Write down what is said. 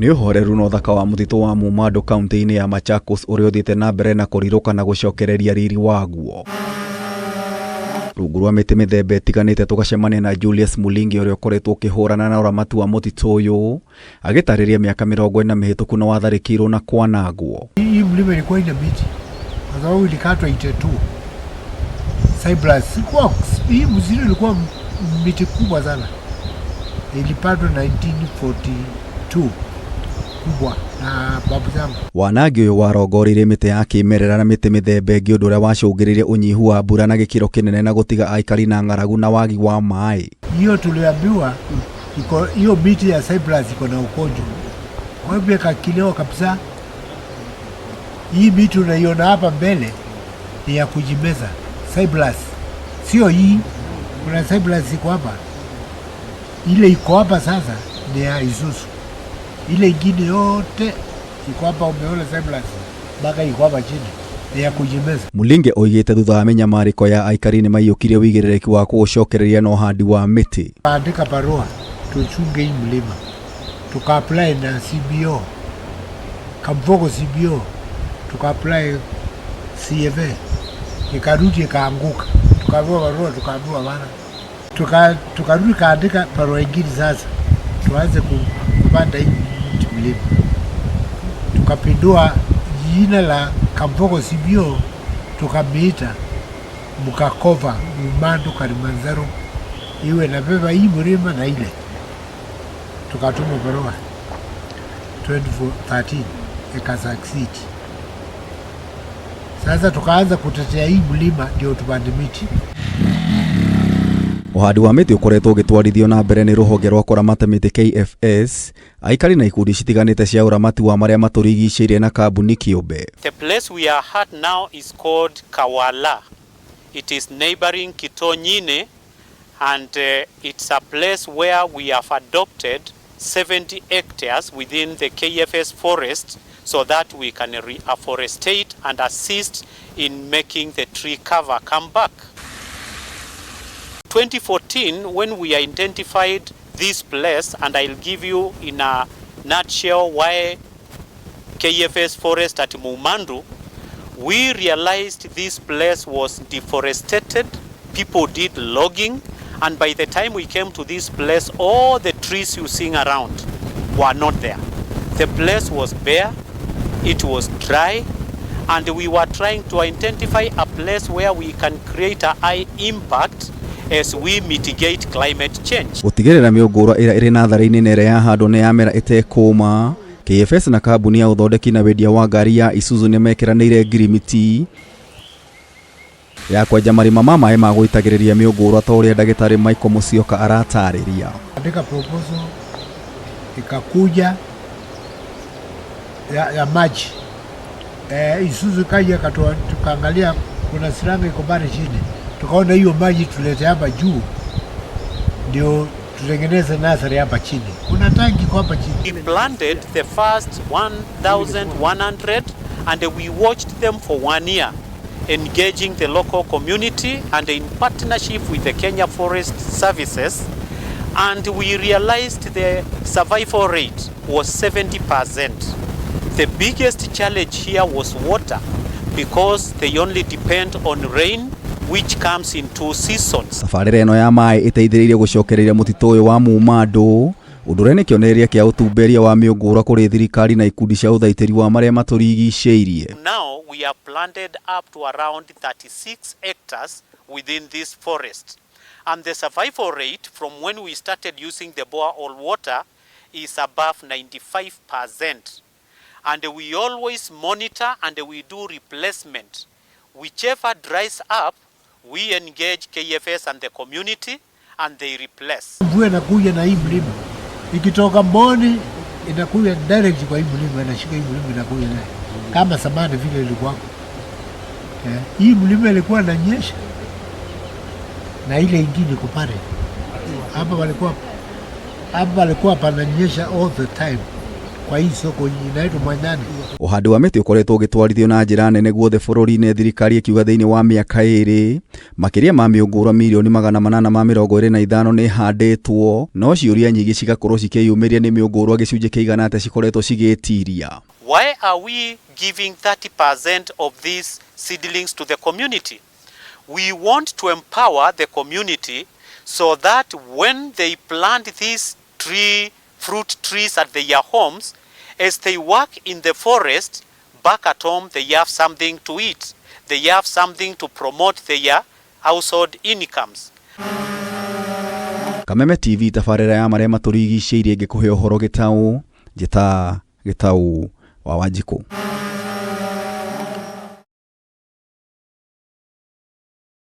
Nĩ ũhoreru na ũthaka wa mũtitũ wa Mumandu kaunti-inĩ ya Machakos ũrĩa ũthiĩte na mbere na kũrirũka na gũcokereria riri waguo. Rungu rwa mĩtĩ mĩthemba ĩtiganĩte tũgacemania na Julius Mulingi ũrĩa ũkoretwo ũkĩhũrana na ũramati wa mũtitũ ũyũ agĩtarĩria mĩaka 40 mĩhĩtũku na watharĩkĩirwo na kwanangwo. Hii mlima ilikuwa ina miti kwa sababu ilikatwa 82. Cyprus sikuwa, hii msitu ilikuwa miti kubwa sana, ilipandwa 1942 kubwa na babu zangu. Wanangi ũyũ warongoririe mĩtĩ ya kĩmerera na mĩtĩ mĩthemba ĩngĩ ũndũ ũrĩa wacũngĩrĩirie ũnyihu wa mbura na gĩkĩro kĩnene na gũtiga aikari na ng'aragu na wagi wa maĩ. Hiyo tuliambiwa iko hiyo miti ya cyprus iko na ugonjwa, kwa hivyo ikakiliwa kabisa. Hii miti unaiona hapa mbele ni ya kujimeza cyprus, sio hii. Kuna cyprus iko hapa, ile iko hapa sasa ni ya Isuzu, ile ingine yote iko hapa. Umeona cyprus mpaka iko hapa chini ni ya kujimeza. Mulinge oigĩte thutha wa mĩnyamarĩko ya aikari nĩ maiyũkirie wĩigĩrĩrĩki wa kũũcokereria na ũhandi wa mĩtĩ. Andika barua tuchunge hii mlima, tuka apply na CBO Kamvoko CBO, tuka apply CFA, ikarudi ikaanguka, tukaambiwa barua, tukaambiwa bana, tukarudi kaandika barua ingine sasa tuanze kupanda hii mti mlima, tukapindua jina la Kamvoko CBO tukamiita Mukakova Mumandu Kalimanjaro iwe nabeba hii mlima na ile. Tukatuma barua 2013 ikasucceed. Sasa tukaanza kutetea hii mlima ndio tupande miti. Ũhandi wa mĩtĩ ũkoretwo ũgĩtwarithio na mbere nĩ rũhonge rwa kũramata mĩtĩ KFS, aikari na ikundi citiganĩte cia ũramati wa marĩa matũrigicĩirie na kambuni kĩũmbe. The place we are at now is called Kawala. It is neighboring Kitonyine, and it's a place where we have adopted 70 hectares within the KFS forest so that we can reforestate and assist in making the tree cover come back. 2014, when we identified this place, and I'll give you in a nutshell why KFS forest at Mumandu, we realized this place was deforested, people did logging, and by the time we came to this place, all the trees you seeing around were not there. The place was bare, it was dry, and we were trying to identify a place where we can create a high impact as we mitigate climate change. Gũtigĩrĩra mĩũngũrwa ĩrĩa ĩrĩ natharĩ-inĩ na ĩrĩa yahandwo nĩ yamera ĩtekũma, KFS na kambuni ya ũthondeki na wendia wa ngari ya Isuzu nĩ mekĩranĩire ngirimiti ya kwenja marima ma maĩ ma gũitagĩrĩria mĩũngũrwa ta ũrĩa ndagĩtarĩ Michael Musyoka aratarĩria. Andika proposal ikakuja ya maji Isuzu kaja tukaangalia kuna silanga iko pale chini, tukaona hiyo maji tulete hapa juu ndio tutengeneze nursery hapa chini. Kuna tanki iko hapa chini. We planted the first 1,100 and we watched them for 1 year, engaging the local community and in partnership with the Kenya Forest Services, and we realized the survival rate was 70%. The biggest challenge here was water, because they only depend on rain, which comes in 2 seasons. Tabarĩra ĩno ya maĩ ĩteithĩrĩirie gũcokereria mũtitũ ũyũ wa Mumandu, ũndũ ũrĩa nĩ kĩonereria kĩa ũtumberia wa mĩũngũrwa kũrĩ thirikari na ikundi cia ũthaitĩri wa marĩa matũrigicĩirie. Now we have planted up to around 36 hectares within this forest, and the survival rate from when we started using the borehole water is above 95%. And we always monitor and we do replacement. Whichever dries up, we engage KFS and the community and they replace. Mvua inakuja na hii mlima. Ikitoka Mboni inakuja direct kwa hii mlima, inashika hii mlima inakuja naye. Kama zamani vile ilikuwa. Hii mlima ilikuwa inanyesha na ile ingine iko pale. Hapa walikuwa pananyesha all the time. Kwa hii soko inaitwa Manyani. Ũhandi wa mĩtĩ ũkoretwo ũgĩtwarithio na njĩra nene guothe bũrũri-inĩ, thirikari ĩkiuga thĩinĩ wa mĩaka 2 makĩria ma mĩũngũrwa 825,000 nĩ ĩhandĩtwo, no ciũria nyingĩ cigakorwo cikĩyumĩria nĩ mĩũngũrwa gĩcunjĩ kĩigana atĩa cikoretwo cigĩtiria. Why are we giving 30% of these seedlings to the community? We want to empower the community so that when they plant these fruit trees at their homes, as they work in the forest, back at home they have something to eat. They have something to promote their household incomes. Kameme TV, tabarĩra ya marĩa matũrigicĩirie, ngĩkũhe ũhoro gĩtaũ, njĩta Gĩtaũ wa Wanjikũ.